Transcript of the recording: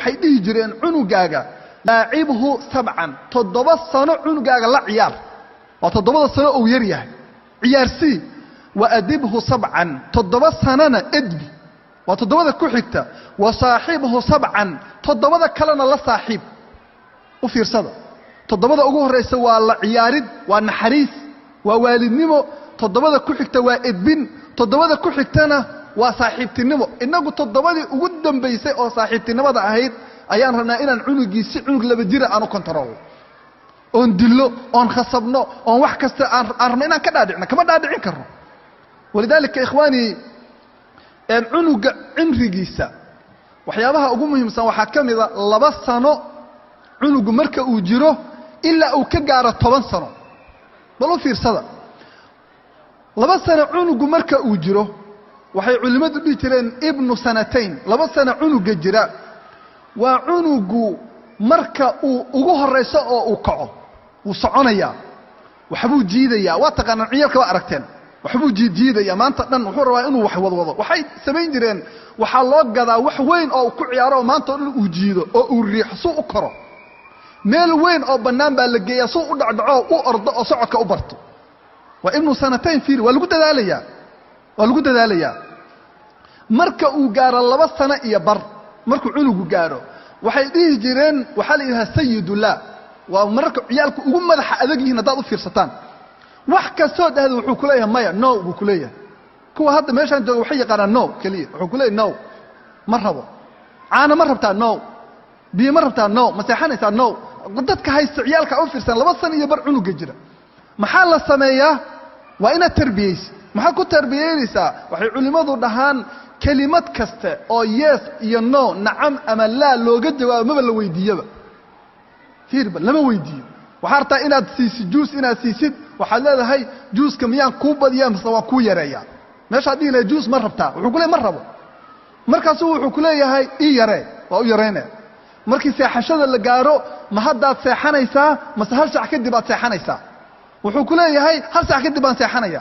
Waxay dhihi jireen cunugaaga laacibhu sabcan, 7 sano cunugaaga la ciyaar, waa 7da sano uu yar yahay ciyaarsii. Wa adibhu sabcan, 7 sanona edbi, waa toddobada ku xigta. Wa saaxibhu sabcan, toddobada kalena la saaxiib. U fiirsada, toddobada ugu horraysa waa la ciyaarid, waa naxariis, waa waalidnimo. Toddobada ku xigta waa edbin, toddobada ku xigtana waa saaxiibtinimo. Innagu toddobadii ugu dambaysay oo saaxiibtinimada ahayd ayaan rabnaa inaan cunugii si cunug 2 jira aan u kontaroolno, oon dillo, oon khasabno, oon wax kasta aan rabno inaan ka dhaadhicno. Kama dhaadhicin karno. Walidaalika, ikhwaanii, cunuga cimrigiisa waxyaabaha ugu muhiimsan waxaa ka mida 2 sano cunugu marka uu jiro ilaa uu ka gaaro 10 sano. Bal u fiirsada, 2 sano cunugu marka uu jiro, waxay culimmadu dhihi jireen ibnu sanatayn, 2 sano cunuga jira waa cunugu marka uu ugu horayso oo uu kaco, wuu soconayaa, waxbuu jiidayaa. Waa taqaanaan, ciyaalka waa aragteen, waxbuu jiidjiidaya maanta dhan, wuxuu rabaa inuu wax wadwado. Waxay samayn jireen, waxaa loo gadaa wax weyn oo uu ku ciyaaro oo maanta o dhan uu jiido oo uu riixo suu u koro. Meel weyn oo bannaan baa la geeyaa suu u dhacdhaco, u ordo oo socodka u barto. Waa ibnu sanatayn. Fiiri, waa lagu dadaalayaa, waa lagu dadaalayaa. Marka uu gaaro 2 sano iyo bar, markuu cunugu gaaro, waxay dhihi jireen waxaa la yidhaha sayidullah. Waa mararka ciyaalku ugu madaxa adag yihiin. Haddaad u fiirsataan, wax kastoo dhahda wuxuu ku leeyahay maya, no buu ku leeyahay. Kuwa hadda meeshaan jooga waxay yaqaanaan no keliya. Wuxuu ku leeyahay no, ma rabo. Caano ma rabtaa? No. Biyo ma rabtaa? No. Ma seexanaysaa? No. Dadka haysta ciyaalka u fiirsan, 2 sano iyo bar cunuga jira, maxaa la sameeyaa? Waa inaad tarbiyeysid. Maxaad ku tarbiyeynaysaa? Waxay culimmadu dhahaan kelimad kaste oo yes iyo no, nacam ama laa looga jawaabo, maba la weydiiyaba. Fiirba, lama weydiiyo. Waxaa rabtaa inaad siisid juus, inaad siisid, waxaad leedahay juuska miyaan kuu badiyaa mise waan kuu yareeyaa? Meeshaad dhihi lahay juus ma rabtaa, wuxuu ku leey ma rabo. Markaasuu wuxuu ku leeyahay ii yaree. Waa u yaraynaya. Markii seexashada la gaaro, ma haddaad seexanaysaa mase hal saac kadib aad seexanaysaa? Wuxuu ku leeyahay hal saac kadib baan seexanaya.